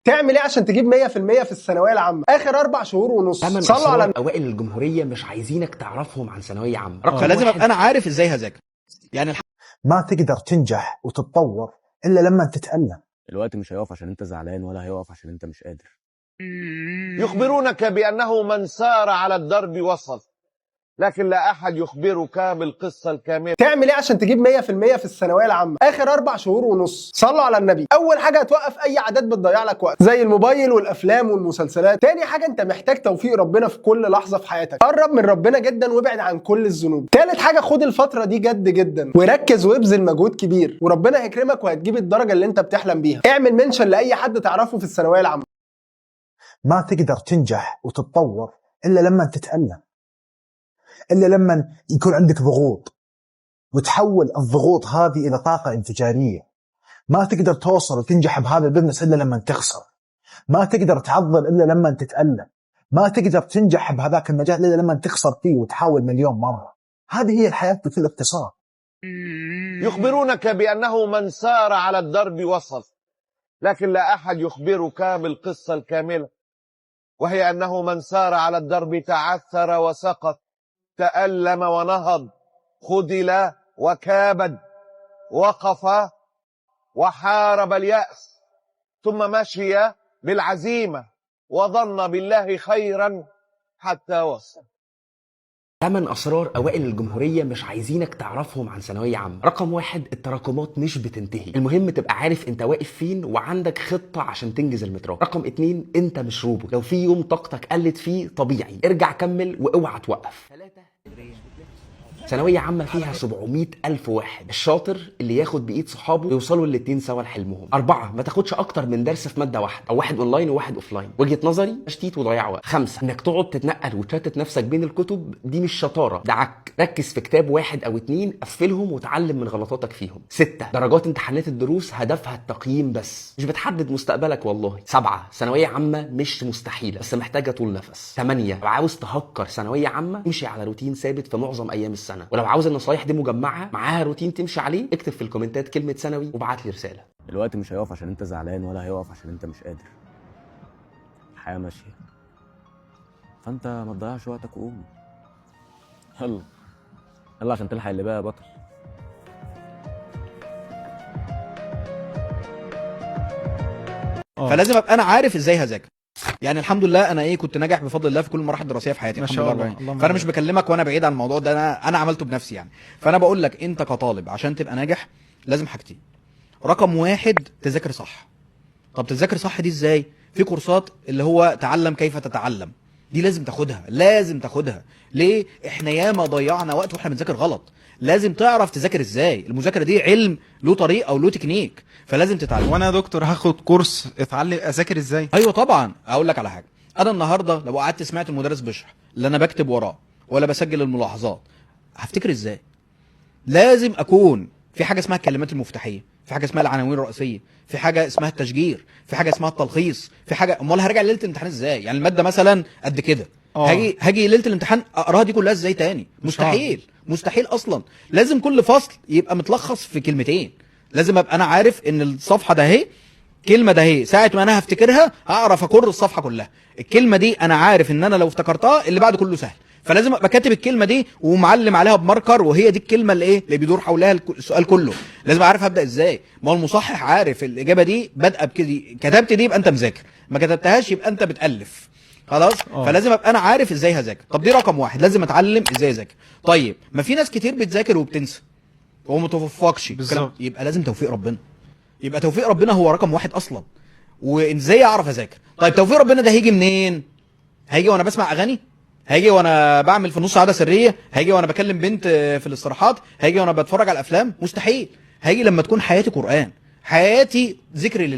تعمل ايه عشان تجيب 100% في الثانوية العامة اخر 4 شهور ونص؟ ثمان صلوا على أسرار اوائل الجمهورية مش عايزينك تعرفهم عن ثانوية عامة. رقم فلازم واحد، ابقى انا عارف ازاي هذاكر. يعني ما تقدر تنجح وتتطور الا لما تتألم. الوقت مش هيقف عشان انت زعلان، ولا هيقف عشان انت مش قادر. يخبرونك بأنه من سار على الدرب وصل، لكن لا أحد يخبرك بالقصة الكاملة. تعمل ايه عشان تجيب 100% في الثانوية العامة اخر 4 شهور ونص؟ صلوا على النبي. اول حاجة هتوقف اي عادات بتضيع لك وقت زي الموبايل والافلام والمسلسلات. تاني حاجة انت محتاج توفيق ربنا في كل لحظة في حياتك، قرب من ربنا جدا وابعد عن كل الذنوب. تالت حاجة خد الفترة دي جد جدا وركز وابذل مجهود كبير وربنا هيكرمك وهتجيب الدرجة اللي انت بتحلم بيها. اعمل mention لاي حد تعرفه في الثانوية العامة. ما تقدر تنجح وتتطور الا لما تتألم، الا لما يكون عندك ضغوط وتحول الضغوط هذه الى طاقة انفجاريه. ما تقدر توصل وتنجح بهذا ال business الا لما تخسر. ما تقدر تعضل الا لما تتألم. ما تقدر تنجح بهذاك المجال الا لما تخسر فيه وتحاول مليون مرة. هذه هي الحياة بكل اختصار. يخبرونك بأنه من سار على الدرب وصل، لكن لا أحد يخبرك بالقصة الكاملة، وهي أنه من سار على الدرب تعثر وسقط، تألم ونهض، خذل وكابد، وقف وحارب اليأس، ثم مشي بالعزيمة وظن بالله خيرا حتى وصل. 8 اسرار اوائل الجمهورية مش عايزينك تعرفهم عن ثانوية عامة. رقم 1، التراكمات مش بتنتهي، المهم تبقى عارف انت واقف فين وعندك خطه عشان تنجز المتراكم. رقم 2، انت مش روبوت، لو في يوم طاقتك قلت فيه طبيعي ارجع كمل واوعى توقف. 3، ثانوية عامة فيها 700 ألف واحد، الشاطر اللي ياخد بإيد صحابه يوصلوا الاتنين سوا لحلمهم. 4، ما تاخدش أكتر من درس في مادة واحدة، أو واحد أونلاين وواحد offline، وجهة نظري تشتيت وضياع وقت. 5، إنك تقعد تتنقل وتشتت نفسك بين الكتب دي مش شطارة، ده عك. ركز في كتاب واحد أو 2، قفلهم وتعلم من غلطاتك فيهم. 6، درجات امتحانات الدروس هدفها التقييم بس، مش بتحدد مستقبلك والله. 7، ثانوية عامة مش مستحيلة بس محتاجة طول نفس. 8، لو عاوز تهكر ثانوية عامة امشي على روتين ثابت في معظم أيام السنة. ولو عاوز النصايح دي مجمعة معاها روتين تمشي عليه اكتب في الكومنتات كلمة ثانوي وابعت لي رسالة. الوقت مش هيقف عشان انت زعلان، ولا هيقف عشان انت مش قادر. الحياة ماشية، فانت ما تضيعش وقتك وقوم يلا يلا عشان تلحق اللي بقى يا بطل. فلازم ابقى انا عارف ازاي هذاكر. يعني الحمد لله انا كنت ناجح بفضل الله في كل المراحل الدراسية في حياتي، ما الحمد شاء لله. الله، اللهم فانا مش بارك. بكلمك وانا بعيد عن الموضوع ده، انا عملته بنفسي يعني. فانا بقول لك انت كطالب عشان تبقى ناجح لازم حاجتين. رقم 1، تذاكر صح. طب تذاكر صح دي ازاي؟ في كورسات اللي هو تعلم كيف تتعلم، دي لازم تاخدها، لازم تاخدها. ليه؟ احنا ياما ضيعنا وقت واحنا بنذاكر غلط. لازم تعرف تذاكر ازاي. المذاكرة دي علم له طريقه ولو تكنيك، فلازم تتعلم. وانا يا دكتور هاخد كورس اتعلم اذاكر ازاي؟ ايوه طبعا. اقول لك على حاجة، انا النهارده لو قعدت سمعت المدرس بيشرح، لا انا بكتب وراه ولا بسجل الملاحظات، هفتكر ازاي؟ لازم اكون في حاجة اسمها الكلمات المفتاحيه، في حاجة اسمها العناوين الرئيسية، في حاجة اسمها التشجير، في حاجة اسمها التلخيص، في حاجة. امال هرجع ليلة الامتحان ازاي؟ يعني المادة مثلا قد كده، هاجي ليلة الامتحان اقراها دي كلها ازاي تاني؟ مستحيل، مستحيل اصلا. لازم كل فصل يبقى متلخص في كلمتين. لازم ابقى انا عارف ان الصفحة ده اهي، كلمة ده اهي، ساعة ما انا هفتكرها هعرف اكر الصفحة كلها. الكلمة دي انا عارف ان انا لو افتكرتها اللي بعد كله سهل، فلازم ابقى كاتب الكلمة دي ومعلم عليها بماركر، وهي دي الكلمة اللي ايه اللي بيدور حولها السؤال كله. لازم اعرف هبدا ازاي. ما هو المصحح عارف الاجابة دي بادئه بكده، كتبت دي يبقى انت مذاكر، ما كتبتهاش يبقى انت بتالف. خلاص. فلازم ابقى انا عارف ازاي هذاكر. طب دي رقم 1، لازم اتعلم ازاي اذاكر. طيب ما في ناس كتير بتذاكر وبتنسى وما متوفقش، بالظبط. يبقى لازم توفيق ربنا. يبقى توفيق ربنا هو رقم 1 اصلا. وازاي اعرف اذاكر؟ طيب توفيق ربنا ده هيجي منين؟ هيجي وانا بسمع اغاني؟ هيجي وانا بعمل في النص عادة سرية؟ هيجي وانا بكلم بنت في الاستراحات؟ هيجي وانا بتفرج على الافلام؟ مستحيل. هيجي لما تكون حياتي قران، حياتي ذكر لله.